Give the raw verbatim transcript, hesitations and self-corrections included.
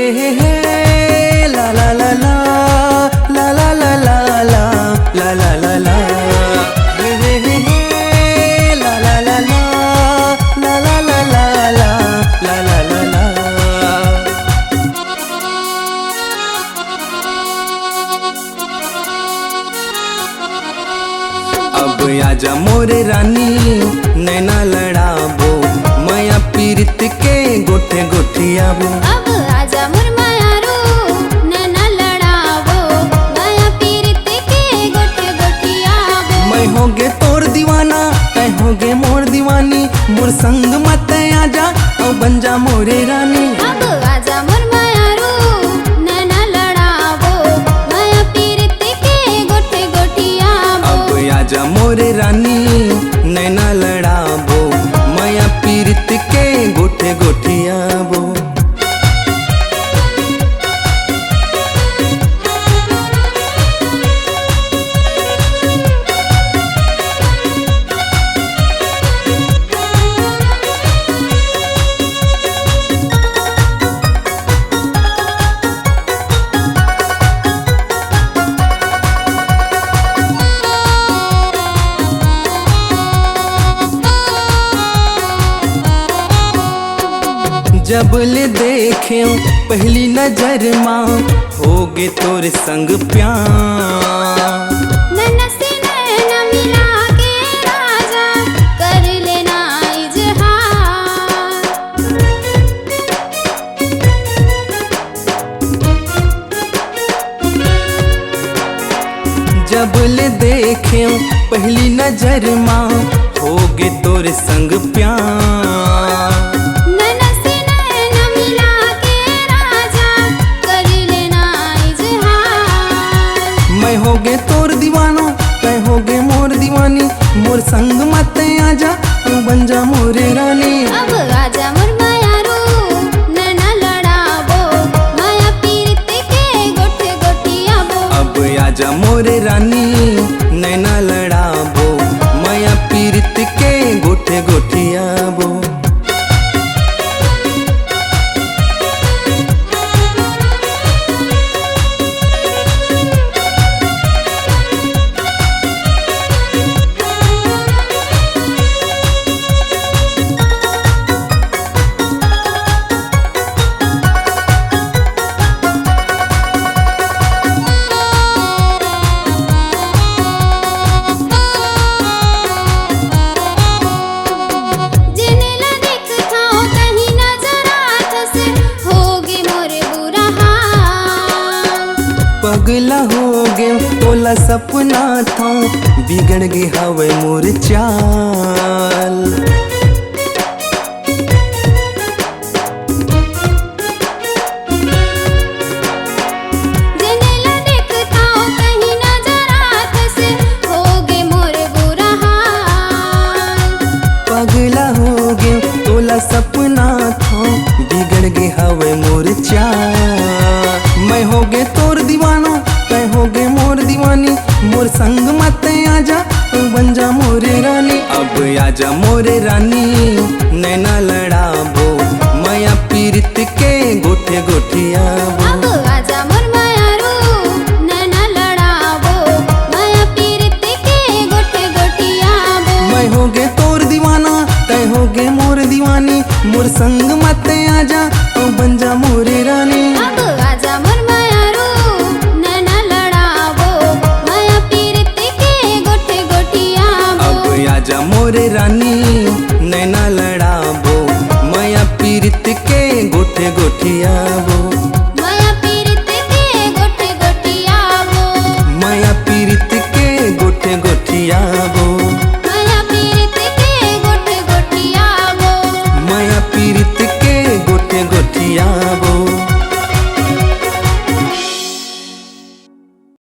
हे, हे, हे, ला, ला, ला, ला, ला, ला, ला, ला, ला, ला, ला, ला, ला। हे, हे, हे, हे, ला, ला, ला, ला, ला, ला, ला, ला, ला, ला, ला, ला, ला। अब आजा मोरे रानी, नैना लड़ाबो, मया पीरित के गोठे गोठियाबो। अब आजा मोर मयारू, नैना लड़ाबो, मया पीरित के गोठे गोठियाबो। मैं होगे तोर दीवाना, तै होगे मोर दीवानी, मोर संग मत आजा, अउ बन जा मोरे रानी। अब आजा मोर मयारू, नैना लड़ाबो, मया पीरित के गोठे गोठियाबो। अब आजा मोरे रानी, नैना लड़ाबो, मया पीरित के गोठे गोठियाबो। जब ले देखेंव पहली नजर मा, होगे तोर संग प्यार। नैना से नैना मिला के राजा, कर लेना इजहार। जब ले देखेंव पहली नजर मा, होगे तोर संग प्यार। नैना से नैना मिला के राजा, कर लेना इजहार। मैं होगे तोर दीवाना, तै होगे मोर दीवानी, मोर संग मत आजा, तू बन जा मोरे रानी। अब आजा मोर मयारू, नैना लड़ाबो, मया पीरित के गोठे गोठियाबो। अब आजा मोरे रानी, नैना लड़ाबो, मया पीरित के गोठे गोठियाबो। जेने ला देखथंव तहीं नजर आथस, होगे मोर बुरा हाल। पगला होगे तोला सपना थंव, बिगड़ गे हवय मोर चाल। जेने ला देखथंव तहीं नजर आथस, होगे मोर बुरा हाल। पगला होगे तोला सपना थंव, बिगड़ गे हवय मोर चाल। मैं होगे तोर दीवाना, तै होगे मोर दीवानी, मोर संग मत आजा, तू बन जा मोरे रानी। अब आजा मोरे रानी, नैना लड़ाबो, मया पीरित के गोठे गोठियाबो। अब आजा मोर मयारू, नैना लड़ाबो, मया पीरित के गोठे गोठियाबो। मैं होगे तोर दीवाना, तै होगे मोर दीवानी, मोर संग मत आजा, तू बन जा मोरे रानी। अब आजा मोर मयारू, नैना लड़ाबो, मया पीरित के गोठे गोठियाबो। अब आजा मोरे रानी, नैना लड़ाबो, मया पीरित के गोठे गोठियाबो।